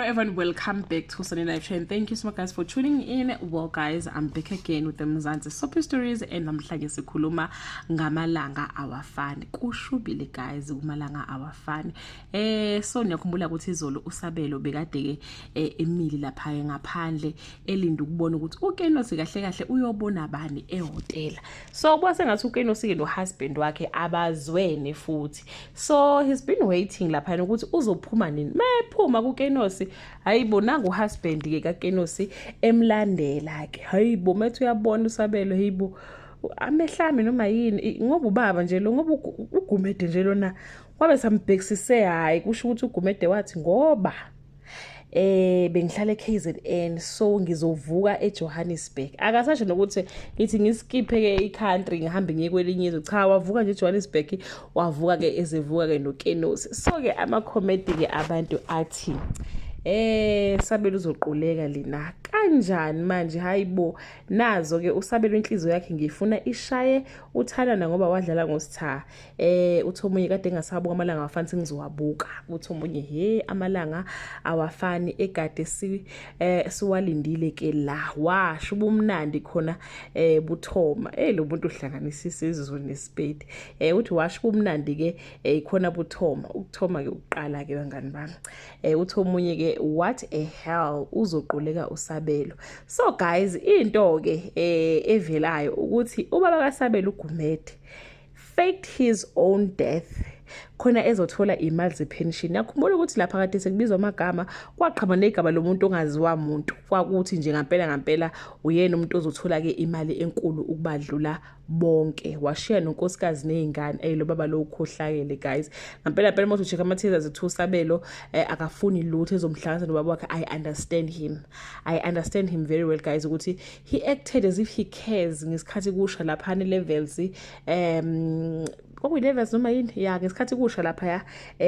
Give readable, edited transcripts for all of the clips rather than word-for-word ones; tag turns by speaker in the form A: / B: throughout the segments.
A: Everyone, welcome back to Sunday Live Show and thank you so much, guys, for tuning in. Well guys, I'm back again with the Mzansi Soapy Stories and namhlanje sikhuluma ngamalanga awafani. Kushubile guys, kumalanga awafani. So niyakhumbula ukuthi izolo uSabelo bekade ke emile lapha ngaphandle elinde ukubona ukuthi uKenosi kahle kahle uyobona bani ehhotela. So kwase ngathi uKenosi ke no husband wakhe abazwene futhi. So he's been waiting lapha ukuthi uzophuma nini. Mayephuma kuKenosi, hayibo, nangu husband ke kaKenosi emlandela ke. Hayibo, methu uyabona uSabelo, hayibo, amehlami noma yini, ngoba ubaba nje lo, ngoba uGumede nje lona kwabe sambhekisise. Hayi, kusho ukuthi uGumede wathi ngoba bengihlala eKZN, so ngizovuka eJohannesburg. Akasasho nokuthi ngithi ngiskiphe ke icountry, ngihambe ngiye kwelinye izwe. Cha, wavuka nje eJohannesburg, wavuka ke ezevuka ke noKenosi. So ke ama comment ke abantu athi Sabelo uzoquleka lina kanjani manje? Hayibo, nazo ke uSabelo, inhliziyo yakhe ngifuna ishaye uthandana ngoba wadlala ngositha. Uthi omunye kade engasabuka amalanga awafani, sengizowabuka. Uthi omunye, he, amalanga awafani egade si siwalindile ke la, washo ubumnandi khona buthoma. Lo muntu uhlanganisa isizwe nesipedi. Uthi washo ubumnandi ke khona buthoma, ukuthoma ke ukuqala ke, bangani bami. Uthi omunye ke, what a hell, uzoquleka uSabelo. So guys, into ke evelayo ukuthi ubaba kaSabelo uGumede faked his own death khona ezothola imali zepension. Yakhumbula ukuthi lapha kade sekubizwa amagama, kwaqhama negama lomuntu ongaziwa muntu, kwakuthi nje ngampela ngampela uyena umuntu ozothola ke imali enkulu ukubadlula bonke. Washiya nonkosikazi nezingane. Lo baba lo ukhohlakele guys, ngampela phela. Uma ucheck ama teasers ethu, uSabelo akafuni lutho ezomhlanganisa nobaba wakhe. I understand him, I understand him very well guys, ukuthi he acted as if he cares ngesikhathi kusha lapha levels, kwakuyi-levels noma yini ya, ngesikhathi kusha laphaya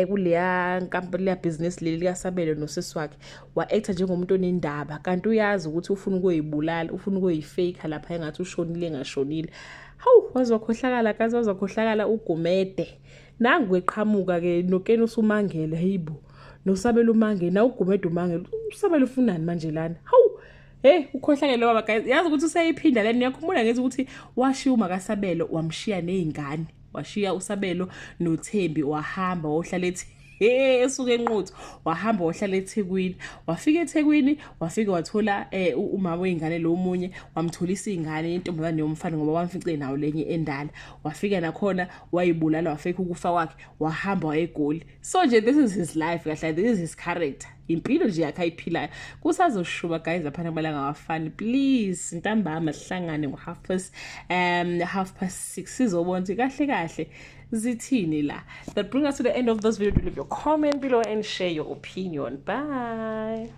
A: kuleya nkampani, leya business leli likaSabelo nosisi wakhe, wa-acta njengomuntu onendaba, kanti uyazi ukuthi ufuna ukuyibulala, ufuna ukuyifake lapha engathi ushonile engashonile. Hawu, waze wakhohlakala kazi, waze wakhohlakala uGumede. Nangu eqhamuka-ke noKeni usumangele, hayibo, noSabelo umangele, na uGumede umangele. USabelo ufunani manje lana? Hawu. Hey, ukhohlakele baba guys. Yazi ukuthi useyiphinda leni. Ngiyakhumbula ngithi ukuthi washiya umakaSabelo, wamshiya nezingane. Washiya uSabelo noThembi, wahamba wohlala ethi hey, esuke eNquthu, wahamba wahlala eThekwini. Wafika eThekwini, wafika wathola umama wezingane lo munye, wamtholisa ingane intombazane yomfana ngoba wamfice nawo lenye endala. Wafika nakhona wayibulala, wafika ukufa kwakhe, wahamba wayeGoli. So nje this is his life kahle, this is his character, impilo nje yakhe ayiphilayo. Kusazoshuba guys lapha kumalanga awafani. Please, ntambama sihlangane ngo half past 6, sizobona ukuthi kahle kahle zithini la. That bring us to the end of this video. Do leave your comment below and share your opinion. Bye.